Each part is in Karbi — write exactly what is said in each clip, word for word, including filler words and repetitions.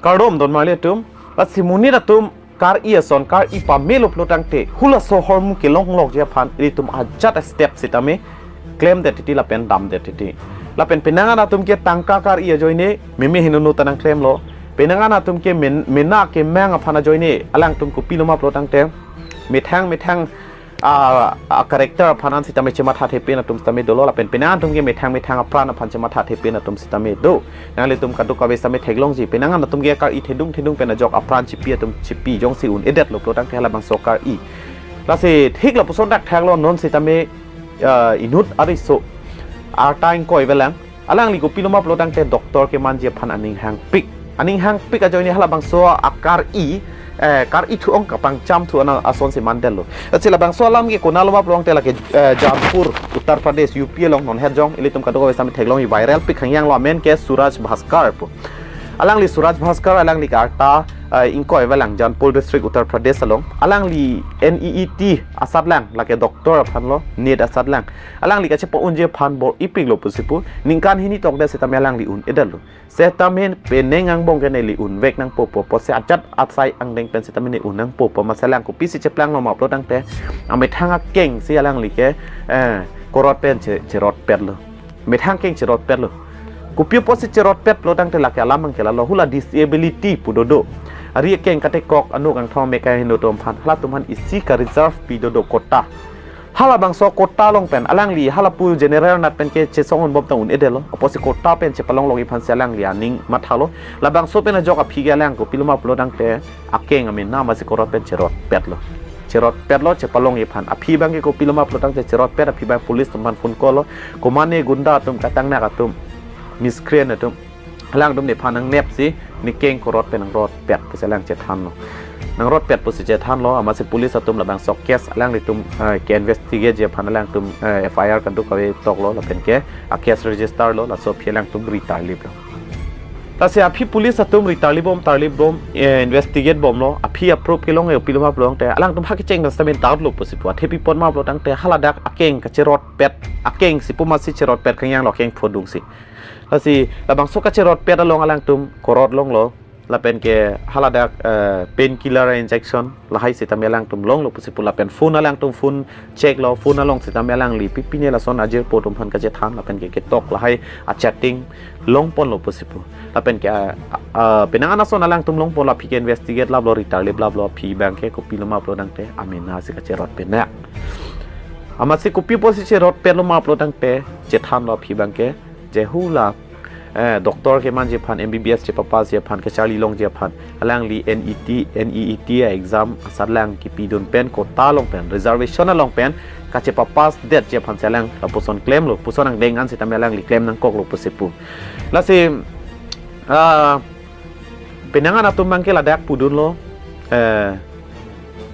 Kardom don marli atum, lasi monit atum kar-i ason, kar-i pamelo pulo tangte, hula sohor mu kelong lok ji aphan, ilitum ajat step sitame, klem det titi lapen dam det titi. Lapen penang an atum ke tangka kar-i ajoine, meme henono tanang klemlo. Penang an atum ke men, mena kemang aphan ajoine, alangtum kopilo ma pulo tangte, methang methang a, a character aphan an sitame chematha thepen atum sitame dolo, lapen penang atum ke methang methang apran aphan chematha thepen atum sitame do. Nanglitum kadokave sitame theklongji, penang an atum ke kar-i thedung thedung pen ajok apran chipi atum chipi jongsi un-edetlo pulo tangte halabangso kar-i. Lasi thik lapuson thakthaklo non sitame, ah, inut ariso arta ingkoi velang. Alangli kopilo ma pulo tangte doctor kemanji aphan aning hangpik. Aning hangpik ajoine halabangso akar-i, eh, kar-i thu-ong kapangcham thu ana asonsi mandetlo. Lasi labangso alam ke konatlo ma pulo tangte lake, eh, Jaunpur, Uttar Pradesh, U P along non hetjong, ilitum kadokave sitame theklongji, viral pik hangyanglo, amen ke Suraj Bhaskar pu. Alangli Suraj Bhaskar, alangli ke arta, eh, ingkoi velang, Jaunpur district, Uttar Pradesh along. Alangli N E E T asatlang, lake doctor aphanlo, NEET asatlang. Alangli kachepa-unji aphan bor-ipiklo pusi pu, ningkan hini tokdet sitame alangli un-edetlo. Sitame penang angbong ke neli unvek nangpo pu, pusi ajat asai angdeng pen sitame ne un nangpo pu, amatsi alang kopisi cheplanglo ma pulo tangte, amethang akeng si alangli ke, eh, korot pen che, cherotpetlo. Methang akeng cherotpetlo. Kopi apotsi cherotpet pulo tangte lake alam angke lalo, hula disability pu dodo. Ari akeng katekok, anuk angthong, meka heno atum aphan, halatum aphan isi ka reserve pi dodo, quota. Halabangso quota along pen, alangli halapu general nat pen ke chesong unbom ta un-edetlo. Apotsi quota pen chepalong lok ji aphansi alangli aning mathalo. Labangso pen ajok aphi ke alang kopilo ma pulo tangte, akeng amena amatsi korot pen cherotpetlo. Cherotpetlo, chepalong ji aphan. Aphi abang ke kopilo ma pulo tangte cherotpet aphi abang police atum aphan phone call lo. Komane gunda atum, khatangnak atum, miscreant atum, alangtum nephan nangnepsi, nekeng korot pen nangrotpet pusi alang chethanlo. Nangrotpet pusi chethanlo, amatsi police atum labangso case alanglitum, eh, ke-investigate ji aphan alangtum, eh, F I R kadokave toklo, lapen ke a case register lo, laso aphi alangtum ri tarliplo. Lasi aphi police atum ri tarlibom, tarlibom, eh, investigate bomlo, aphi a-proof kelong, eh, kopilo ma pulo tangte, alangtum ha kecheng sitame doubtlo pusi pu, athe pi apot ma pulo tangte, haladak akeng kacherotpet, akeng si pu amatsi cherotpet hangyanglo, akeng phodungsi. Lasi labangso kacherotpet along alangtum korot longlo, lapen ke haladak, eh, painkiller injection lahai sitame alangtum longlo pusi pu, lapen phone alangtum phone checklo, phone along sitame alangli pipine lason ajirpo atum aphan kachethan, lapen ke ketok lahai a-chatting longponlo pusi pu. Lapen ke, ah, ah, penang an ason alangtum longponlo, aphi ke-investigate laplo, ri tarlip laplo, aphi abang ke kopilo ma pulo tangte amena si kacherotpet na. Amatsi kopi apotsi cherotpetlo ma pulo tangte, chethanlo aphi abang ke, je hula, eh, doctor kemanji aphan, M B B S chepapass ji aphan, kacharli longji aphan, alangli N E T, N E E T exam asatlang kipidun pen, quota along pen, reservation along pen kachepapass detji aphansi alang lapuson klemlo, puson angdeng an sitame alangli klem nangkoklo pusi pu. Lasi, ah, penang an atum abang ke ladak pudunlo, eh,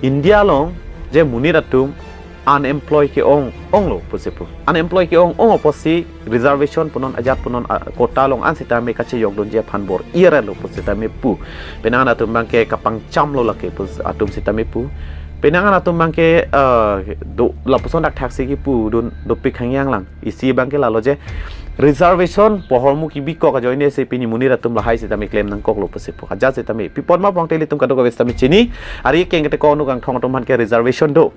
India along je monit atum unemployed ke-ong onglo pusi pu. Unemployed ke-ong ong apotsi reservation punon, ajat punon, ah, quota along an sitame kachejokdunji aphan bor-i-etlo pusi tame pu. Penang an atum abang ke kapangchamlo lake pu atum sitame pu. Penang an atum abang ke, eh, do lapuson thakthak si kipudun dopik hangyanglang. Isi abang ke lalo je reservation pu ahormu kebikok ajoine si pini monit atum lahai sitame klem nangkoklo pusi pu. Ajat sitame, pi apot ma pulo tangte ilitum kadokave sitame chini, ari akeng katekok, anuk angthong atum aphan ke reservation do.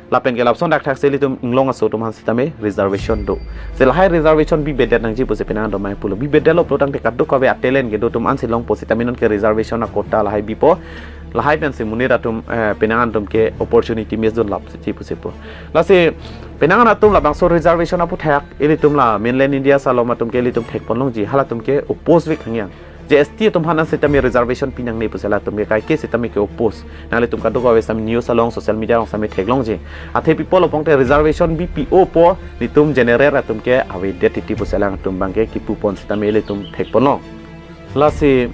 Lapen ke lapuson thakthak si ilitum inglong aso atum aphan sitame reservation do. Si lahai reservation bibedet nangji pusi penang an atum abang pulo. Bibedetlo pulo tangte kadokave a-talent kedo atum ansi longpo sitame non ke reservation a-quota lahai bipo. Lahai pensi monit atum, eh, penang an atum ke opportunity miss dunlap si pusi pu. Lasi penang an atum labangso reservation aphuthak, ilitum la mainland India asalom atum ke ilitum thekpon longji, halatum ke oppose-vek hangyang. Je S T atum aphan an sitame reservation pinangne pusi latum ke kaike sitame ke-oppose. Nanglitum kadokave sitame news along, social media along sitame theklongji. Athe pi apotlo pulo tangte reservation bipo pu, nelitum general atum ke avedet titi pusi alangtum abang ke kipupon sitame ilitum thekponlong. Lasi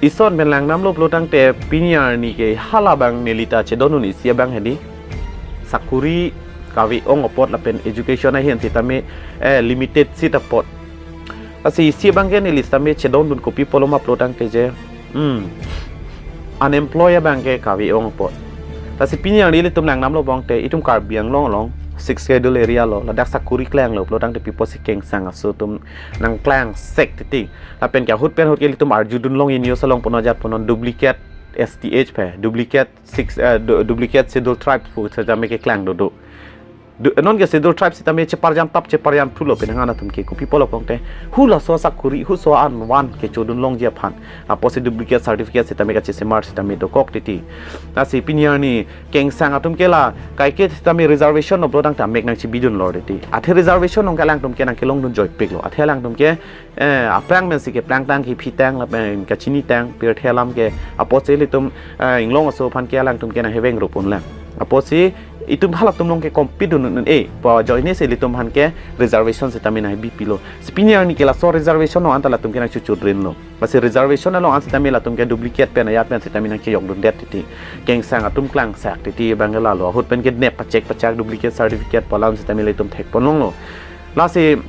ison pen langdamlo pulo tangte pini arni ke hala abang neli ta chedondun isi abang hedi. Sakuri kave-ong apot lapen education ahin sitame, eh, limited seat apot. Lasi isi abang ke neli sitame chedondun kopi apotlo ma pulo tangte je, hmm, unemployed abang ke kave-ong apot. Lasi pini arni ilitum langdamlo pulo tangte itum Karbi Anglong along Sixth Schedule area lo, ladak sakuri klanglo pulo tangte pi apotsi Kengsang aso atum nangklang sek titi. Lapen ke ahut pen ahut ke ilitum arjudun long, news along punon ajat punon, duplicate S T H pe, duplicate six, eh, du- duplicate Schedule Tribes pu setame keklang dodo. Du- non ke Schedule Tribes setame cheparjan tap cheparjan thulo penang atum ke, kopi pulo pulote, hu laso sakuri, hu laso an van kechodun longji aphan, apotsi duplicate certificate setame kachesemar setame dokok titi. Lasi pini arni Kengsang atum ke la kaike setame reservation lo pulo tangte amek nangchibidun lo titi. Athe reservation along ke alangtum ke nangkelongdun joipiklo. Athe alangtum ke, eh, aphrang pensi keplang tang, kephi tang, lapen kachini tang, pirthe alam ke, apotsi ilitum, eh, inglong aso aphan ke alangtum ke nangheveng rup unlang. Apotsi itum halatum along ke compete dun un-e, pu ajoine si ilitum aphan ke reservation setame nangbi pilo. Si pini arni ke laso reservation along anta latum ke nangchuchudrinlo. Lasi reservation along an setame latum ke duplicate pen ajat pen setame nangcheyokdundet titi. Kengsang atum klangsak titi abang ke lalo. Ahut pen ke nep pachek pachak duplicate certificate pu alam setame ilitum thekpon longlo. Lasi,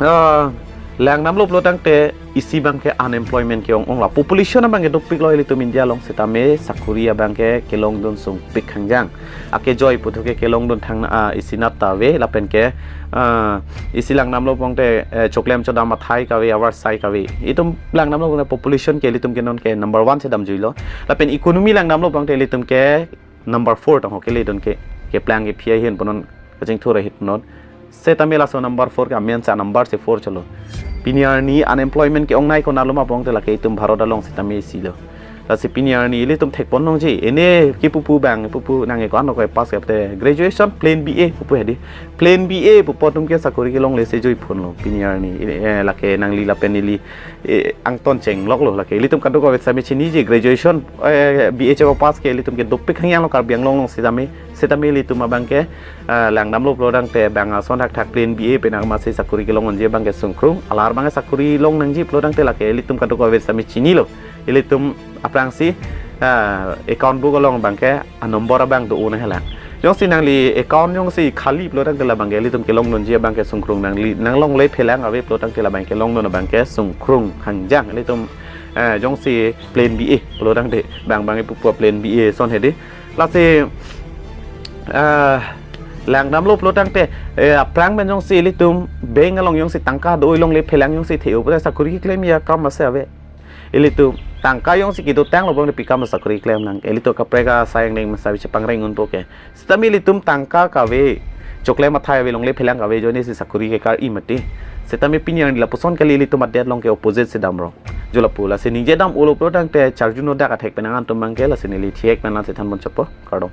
eh, langdamlo pulo tangte isi abang ke unemployment ke-ong-ong la. Population abang ke dopiklo ilitum India along setame sakuri abang ke kelongdun sungpik hangjang. Akejoi puthot ke kelongdun thang, ah, isi nat ta ave lapen ke, ah, isi langdamlo pulote, eh, choklem chodam athai kave, avarsai kave. Itum langdamlo pulote population ke ilitum ke non ke number one si damjuilo. Lapen economy langdamlo pulote ilitum ke number four tang ho keledun ke, keplang kephi ahin punon, kachingthur ahit punon. Setame laso number four ke amen sa number si four cholo. Pini arni unemployment ke-ongnei konatlo ma pulote lake itum Bharat along setame isi lo. Lasi pini arni ilitum thekpon longji, ene kipu pu abang, pupu nang eko ano ko pass kapte graduation plain B A pupu hedi. Plain B A pupo atum ke sakuri kelongle se joiphonlo pini arni. Eh, lake nangli lapen neli, eh, angton chengloklo lake. Ilitum kadokave setame chiniji graduation, eh, B A chepass ke ilitum ke dopik hangjanglo Karbi Anglong along setame. Setame ilitum abang ke, eh, langdamlo pulo tangte bang ason thakthak plain B A penang masi sakuri kelong unji abang ke sungkrung. Alar abang ke sakuri long nangji pulo tangte lake ilitum kadokave setame chinilo. Ilitum aphrangsi, eh, account book along abang ke a number abang do-un helang. Jongsi nangli account jongsi khali pulo tangte labang ke ilitum kelongdunji abang ke sungkrung, nangli nanglongle phelang ave pulo tangte labang ke longdun abang ke sungkrung hangjang. Ilitum, eh, jongsi plain B A pulo tangte bang bang ipupo plain B A ason hedi. Lasi, eh, langdamlo pulo tangte, eh, aphrang pen jongsi ilitum bank along jongsi tangka do-oi longle phelang jongsi the-o pulote sakuri keklemji akam masi ave. Ilitum tangka jongsi kedotanglo pulote pi akam sakuri klem nang. Ilitum kaprek asai angdeng masi ave, chepangreng unpo ke. Setame ilitum tangka kave, choklem athai ave, longle phelang kave ajoine si sakuri kekar-i mati. Setame pini arni lapuson kali ilitum adet along ke opposite si damrong. Jo lapu lasi ningje dam-olo pulo tangte charjuno dak athek penang atum abang ke lasi neli thek pen lasi thanpon chapo. Kardom.